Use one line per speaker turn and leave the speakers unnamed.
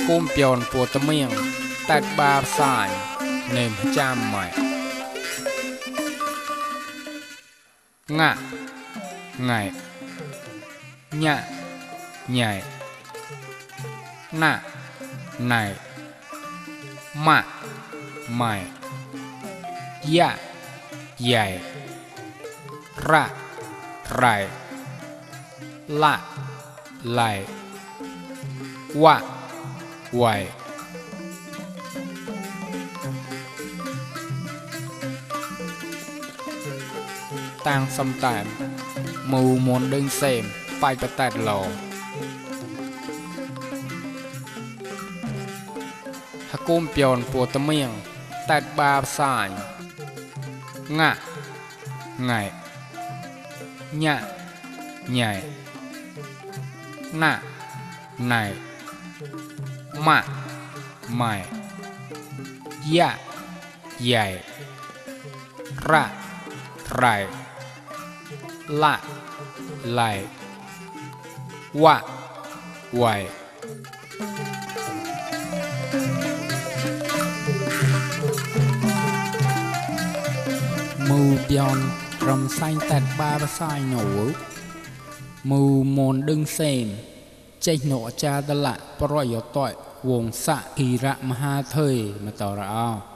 กุมเปียนปวดตะเมียงตัดบาสายเนมจามใหม่งะไงญะใหญ่หน้าไหนมะใหม่ยะใหญ่ระไรละไหลวะไวต่างสมแตมมูมนดึงเสมไปประแตดหลอฮักกุมเปียนปวดตะเมียงแตดบาสายงะไงญะใหญ่หน้าไหนมะใหม่ยะใหญ่ระไรละไหลวะไวมือเปียนรำไส้แตดบาบะไส้หนูมือมนดึงเซมใจหนอจาตละปรอยต่อยวงสะกีระมหาเทยมาต่อเรา